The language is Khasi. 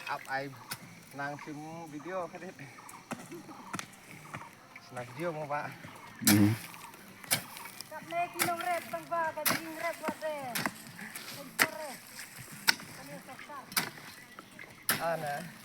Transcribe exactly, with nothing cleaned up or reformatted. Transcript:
Ap ai nang sim video ka dei. Snap video mo ba. Hmm. Kat ne ki nongrep tang ba ka jingrep wat de. Tang sore. Kane sorkar. Ana.